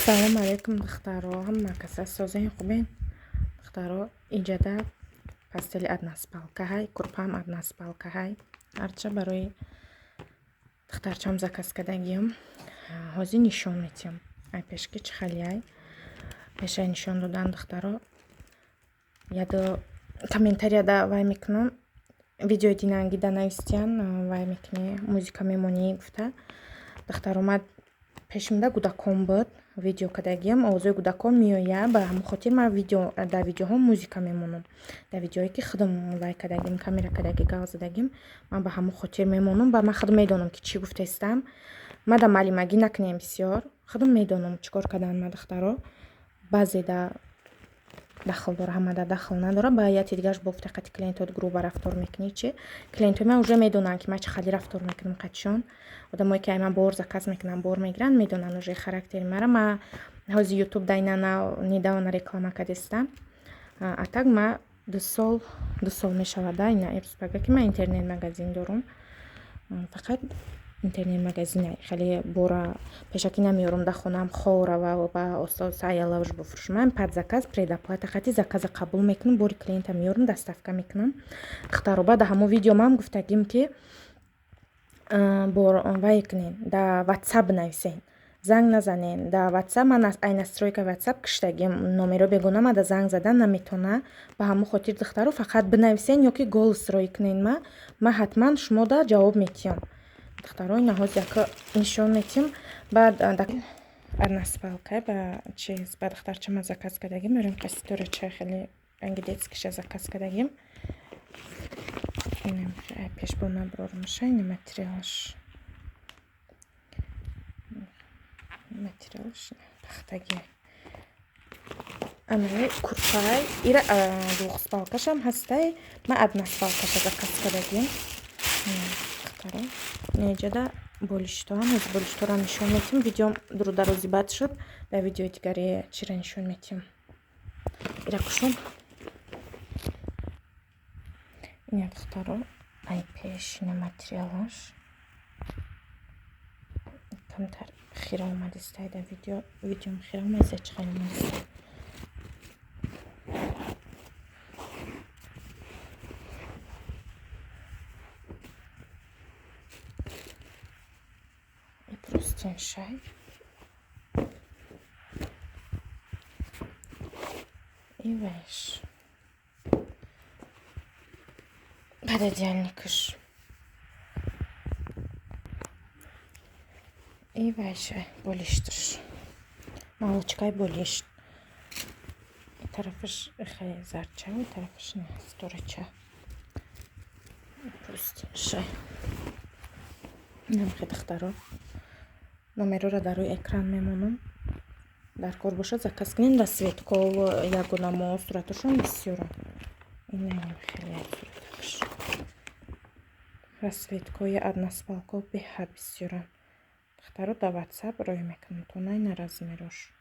Салом алейкум, духтаро, ҳама каса созен, хубен? Духтаро, иҷада постели односпалка ҳай, курпаам односпалка ҳай. Ҳарча барои духтарчам заказ кардагиам. Ҳозир нишон метиҳам. Ай пешки чӣ хеле ай. Пешай нишон додан, духтаро. Ядо комментарияда вай мекунам. Видеои динангида навистиян, вай мекунӣ, музыка мемонӣ гуфта. Духтаро, ман пешимда гудакон буд, видео кардагиам, овозои гудакон меояд, ба ҳамон хотир ман видео дар видеоҳо музыка мемонам. Дар видеое ки худам вай кардагим, камера кардаги, гав задагим, ман ба ҳамон хотир мемонам. Ба ман худам медонам, ки чӣ гуфтаистам. Ман да маълимагӣ накунем бисёр. Худам медонам, чӣ кор кардан ма, духтаро. Баъзе да дахл дора, ҳама да дахл надора. Ба яти дигараш бо гуфта қати клиентот грубо рафтор мекунӣ, чӣ? Клиентои ман уже медонанд, ки ман чӣ хали рафтор мекунам қатишон. Одамое ки ай ман бор заказ мекунанд, бор мегиранд, медонанд уже характери мара. Ман ҳозир ютуб дайна недавно реклама кардистам. А так ма 2 сол, 2 сол мешавад, да, ина ирӯз ки ман интернет магазин дорум. Фақат интернет магазин хеле бора пешакӣ намеёрам, да хонаам хор ва оста саялавш буфурӯшам. Ман под заказ, предоплата хати заказа қабул мекунам, бори клиента меёрам, доставка мекунам. Духтаро, баъд ҳамон видео ман гуфтагим, ки бор вай кунен, да ватсап нависен, занг назанен. Да ватсап ман ай настройка ватсап киштагим, номеро бегона мада занг задан наметона. Ба ҳамон хотир, духтаро, фақат бинависен ё ки голос рой кунен, ма ҳатман шумода ҷавоб метиҳам. Духтаро, ина ҳозир яка нишон метиҳам. Баъд односпалка ба чиз ба духтарчама заказ кардагим. Мерем қаситорача, хеле ранги детскийша заказ кардагим. Пешбо набрормаша, ина материалаш. Материалаш пахтаги. Анаи курпай, ира двухспалкашам ҳастай, ман односпалкаша заказ кардагим. Духтаро, инҷода болиштоам, ҳозир болишторам нишон метиҳам. Видеом дурударози бад шуд, дар видеои дигаре чира нишон метиҳам. Ира кушом. Ина, духтаро, ай пеш ина материалаш. Камтар хира омадистай дар видео, видеом хира омадиста, чӣ хел омадиста. Простыншай. И вайш. Пододеяльникаш. И вайшай болишташ. Молочкай болишт. И тарафаш хеле зардча, и тарафаш не сторача. Простыншай. Намхе, духтаро. Номерора дар рӯи экран мемонам. Дар кор бошад, заказ кунем. Расцветков ягонамо сураташон бисёранд. Ина хеле сураташ. Расцветкои односпалков беҳад бисёранд. Духтаро, дар ватсап рой мекунам то на ина размерош.